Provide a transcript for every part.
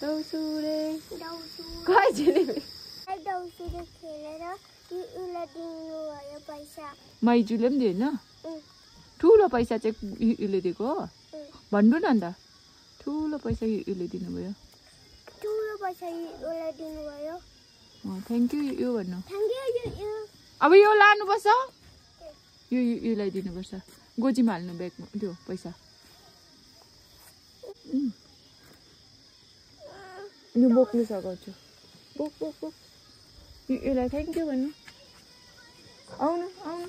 दौसुरे काय जिलेबी दौसुरे खेलेर उलाई दिनु भयो पैसा माइजूले पनि दिएन ठुलो पैसा चाहिँ युले दिएको भन्नु न अन्त ठुलो पैसा युले दिनुभयो ठुलो पैसा युलाई दिनुभयो थ्यांक यू यु भन्नु थ्यांक यू अब यो लानुपर्छ यो युलाई दिनुपर्छ गोजीमा हाल्नु ब्यागमा त्यो पैसा यो बोक्नु सघाउँछु बोक बोक बोक यसलाई थ्यांक यू भन्नु आउनु आउनु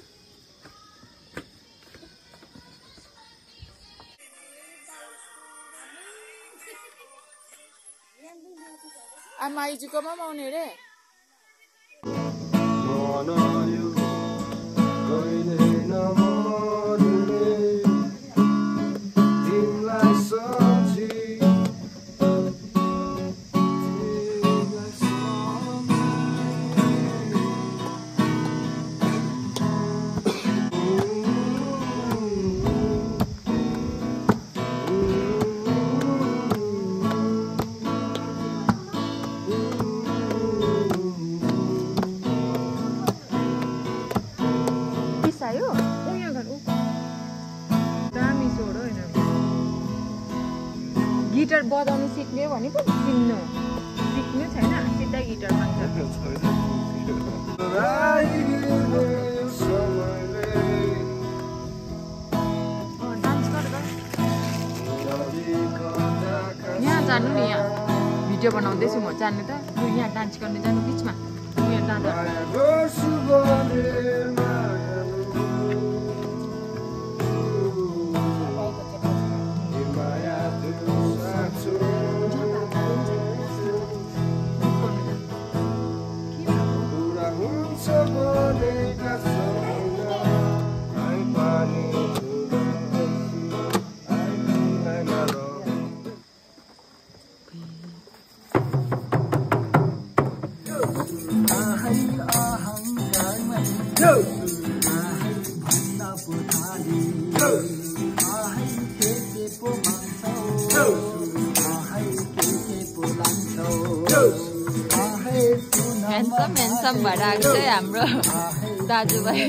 माइजूकोमा आउने रे गिटार बजाउनु सिक्ने भने पो सिक्नु छैन सिधै गिटार मान्छ यहाँ जानु नि यहाँ भिडियो बनाउँदैछु म जानु त यहाँ डान्स गर्ने जानु बिचमा ह्यान्डसम भएर आएको चाहिँ हाम्रो दाजुभाइ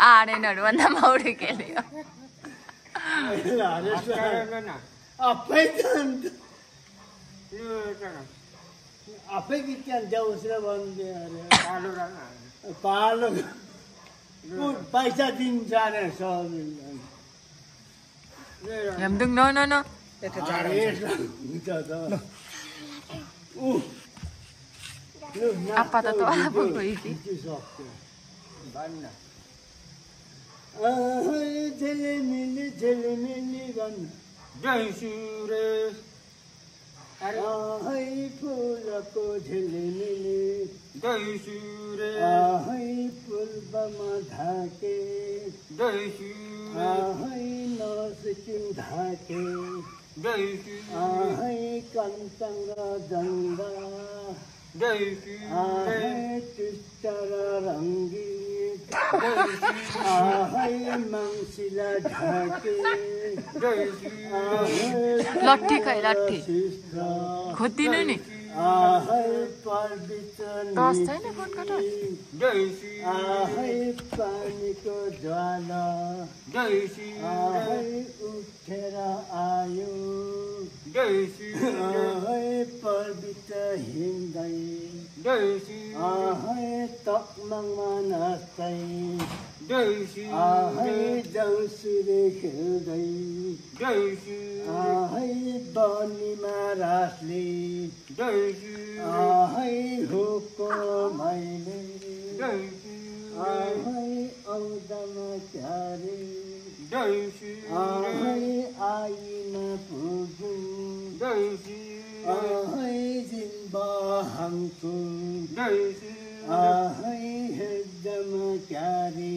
आने नडुवन्दा मौरी केलियो 앞에는 앞에 기간 자우스라 ಬಂ데 पालो पैसा दिन्छ अरे सब 얌등 너너너. 아빠도 또 알아보고 있지. 젤리밀리 간 जयसूरे आहै फुलको झिलिमिली जयसूरे आहै फुलमा ढाके जयसूरे आहै नसिकिम ढाके जयसूरे आहै कञ्चन गङ्गा जयसूरे आहै टिस्टर रङ्गीत जयसूरे आहै मङ्सिला ढाके लट्ठी खै लट्ठी खोज्दिनु नि आहै पर्वत टस छैन फोन काट आहै पानीको ज्वाला आहै उठेर आयो आहै पर्वत हिँड्दै आहै तकमाङमा नाच्दै आहै देउसुरे खेल्दै आहै बनीमा रासले आहै हुको मैले आहै औदामा क्यारे आहै आइमा पुगु आहै जिम्बा हाङको आहै हेर्दामा क्यारे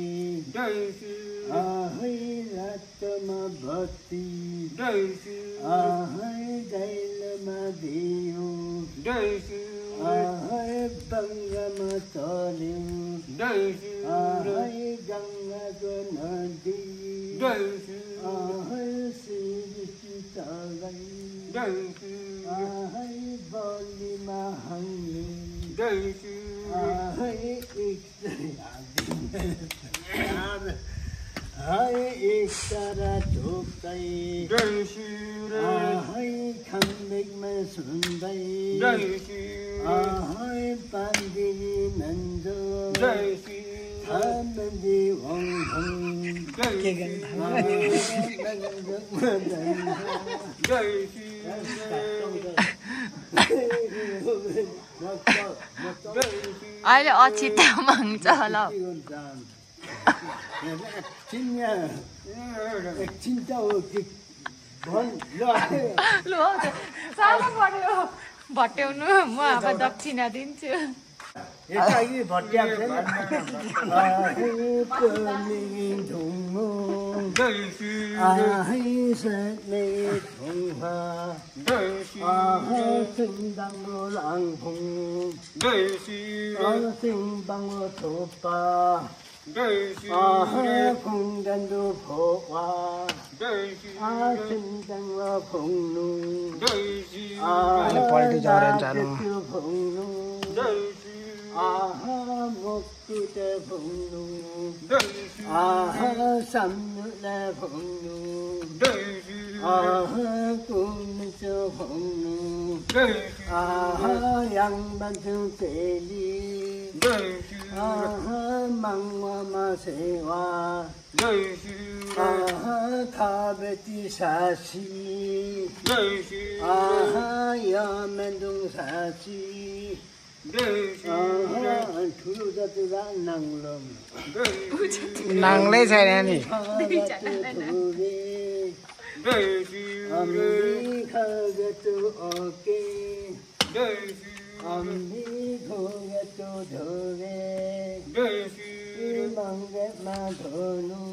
आहै रातमा बत्ती आहै दैलमा दियो आहै बङ्गामा चल्यो आहै गङ्गाको नदी आहै सिरिसी चलै आहै बलीमा हाङ्ले आहै एकतारा ढोक्दै आहै खम्बेकमा सुन्दै आहै पान्दिनी नन्जो थामन्दी वङभङ अहिले अछिता माग्छ होला एकछिन त हो कि भन् लु सानो पर्यो भट्याउनु म अब दक्षिणा दिन्छु यसरी भट्याएको छैन आहै ढुङ्गो आहै सने ढुङ्गा आहै सिङ्गाङ्गो लाङफुङ सिङ्बाङ्गो थोपा आहै फुङ्गन्डो फोवा सिङ्गाङ्गो फुङ्नु आहै दाजु फुङ्नु आहा मुक्कुट भुङ्नु आहा सम्नुल भुङ्नु आहा कुम्च भुङ्नु आहा याङबन्चु चेली आहा मङ्गमा सेवा आहा खाबेती सासी आहा यामेन्दुङ सासी ठुलो जतिला नाङ्लो नाङ्लै छैन नि अम्बी खगतु ओके अम्बी घोगतु धोरे मङ्गमा धोनु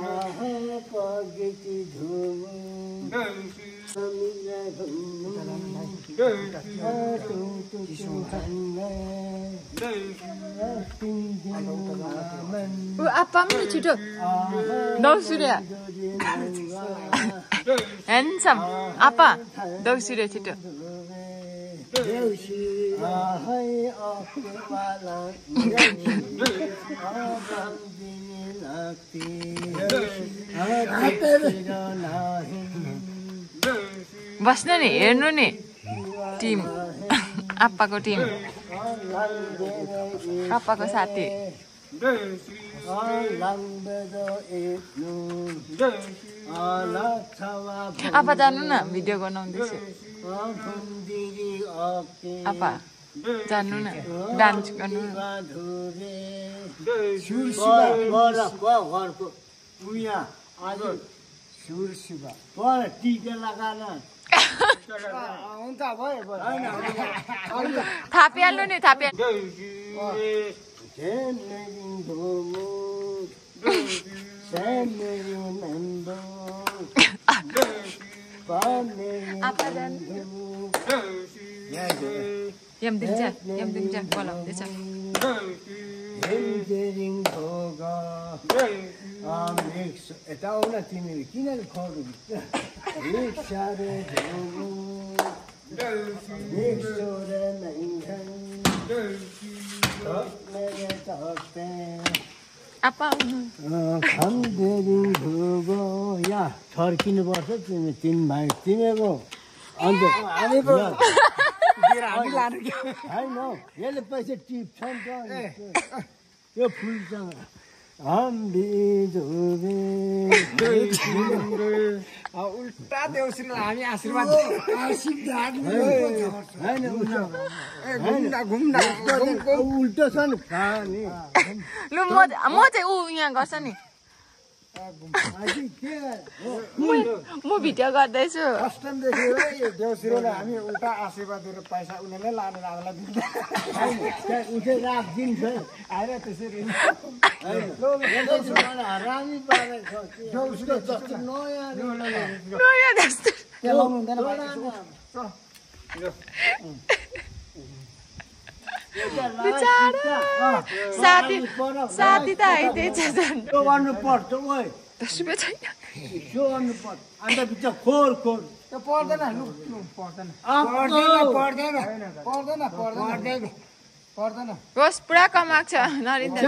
आहा पगेती धुमु समिला घुम्नु 아빠 한번 주죠 너수리야 핸섬 아빠 너수리야 주죠 आहै अकेवाला दिने लाग्थे बस्नु नि हेर्नु नि टिम आप्पाको टिम आप्पाको साथी आप्पा जानु न भिडियो बनाउँदैछु आप्पा जानु न डान्स गर्नु घरको उहाँ आज सुर शिवा पर टिका लगान थापिहाल्नु नि थापिहाल्नु Yam dinja बोलाउँदैछ यता आउन तिमीले किन खड्नु आप्पा या छर्किनुपर्छ तिमी तिन भाइ तिमीको अन्त होइन यसले पैसा टिप्छ नि त त्यो फुलसँग उल्टा देउसीलाई हामी आशीर्वाद उल्टो छ नि लु म चाहिँ ऊ यहाँ गर्छ नि म भिडियो गर्दैछु देउसीलाई हामी उल्टा आशीर्वाद दिएर पैसा उनीहरूले लानेर हामीलाई दिन्छ राखिदिन्छ आएर त्यसरी नयाँ जस्तो साथी त आइदिएछ झन् गर्नुपर्छ ओइ 10 रुपियाँ छैन त्यो गर्नुपर्छ अन्त भित्र खोर खोर त्यो पर्दैन पर्दैन होस् पुरा कमाएको छ नरिन्द्र